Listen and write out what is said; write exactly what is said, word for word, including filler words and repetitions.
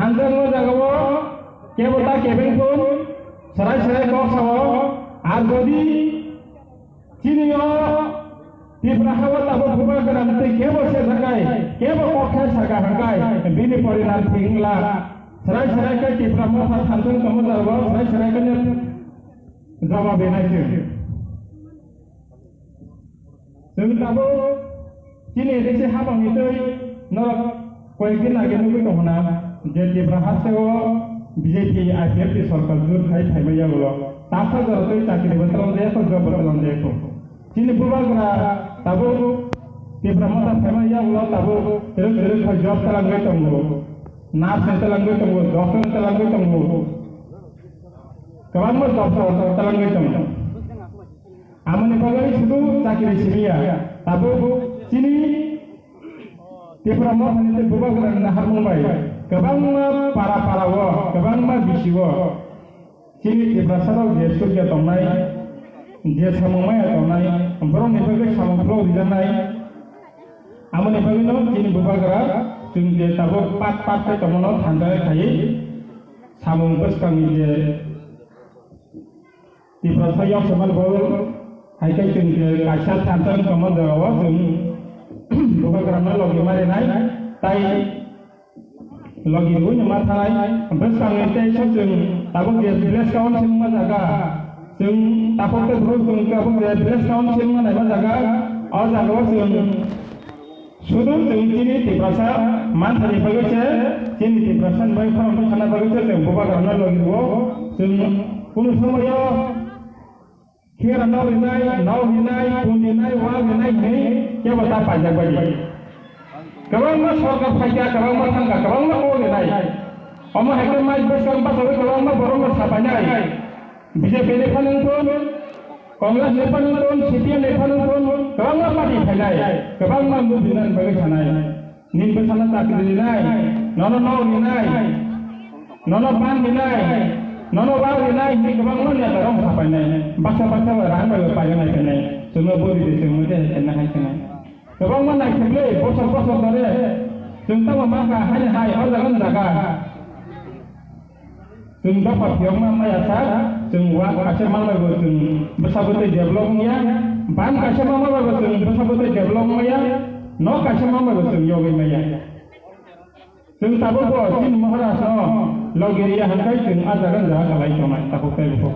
Ang jagao kebo ta kebeng thung, serai serai kok sao, ar jodi chini o Tipra hao tabuk bubagra tei kebo se jakai, kebo kok khe saka hangkai, bini porinar thik wngla. Serai serai khe Tipra Motha thanthung tongma jagao, serai serai khe jawab benai se. Chwng tabuk chini risi habangni twi norok koyekdin age nugwi tongo na je Tipra hasteo B J P I P F T sorkar jur khai phaima yagulo tasa jora twi chakri bo twlang jaya kho, job bo twlang jaya kho. Chini bubagra tabuk Tipra Motha phaima yagulo tabuk twrwk twrwk khai job twlangwi tongo, nurse twlangwi tongo, doctor twlangwi tongo, kwbangma doctor twlangwi tongo. Amoni bagwi sudu chakri simiya, tabuk chini Tipra Mothani tei bubagrani naharmung bai kwbangma para para o, kwbangma bisi o chini Tiprasa rok je sukya tongnai, je samung maya tongnai, borokni bagwi samung phulok rijaknai. Amoni bagwino chini bubagra chwng je tabuk pat pat khe tongmano thanjaknai khaiwi samung bwskangni je Tiprasa Youth Assembly Board hai khe chwng je kaisa thansa wng tongma jagao chwng bubagrano logi ma rinai, tai logi rwino ma thanai. Bwskangni teisa chwng tabuk je village council wngma jaga, chwng tabuk tei bwrwi chwng tabuk je village council wngma naima jaga, o jagao chwng sudu chwng chini Tiprasa manthani bagwi se, chini Tiprasa ni bagwi khorang thani bagwi se chwng bubagrano logi rwo. Chwng kunu somoyo khera no rinai, no rinai, pun rinai, wa rinai hinwi kebo ta paijak bai. Kwbangma sorkar phaikha, kwbangma thangkha, kwbangma kok rinai. Omo hai khe mai bwskang bachawi kwbangma borokno sapainai. B J P ni phano wngthun, Congress ni phano wngthun, C P M ni phano wngthun, kwbangma party phainai, kwbangma move rinani bagwi sanai. Nini bwsano chakri rinai, nono nok rinai, nono ban rinai, nono wa rinai hinwi kwbangma neta rok sapainai. Baksa baksa bo rang bai bo paina nai phainai. Chwngno budi de chwng mode hai khaina hai khaina. Kwbangma naikheble bosor bosor dore. Chwng tamo mankha haini hai o jaga ni jaga. Chwng dopha phiyokma maya sa, chwng wa kaisa manbai bo chwng bwsa bwtwi develop wngya. Ban kaisa manbai bo chwng bwsa bwtwi develop wngya. Nok kaisa manbai bo chwng yogwi maya. Chwng tabuk bo chini Maharaj no logi riya hwnkhai chwng a jaga ni jaga kalai tongnai tabuk tei bo.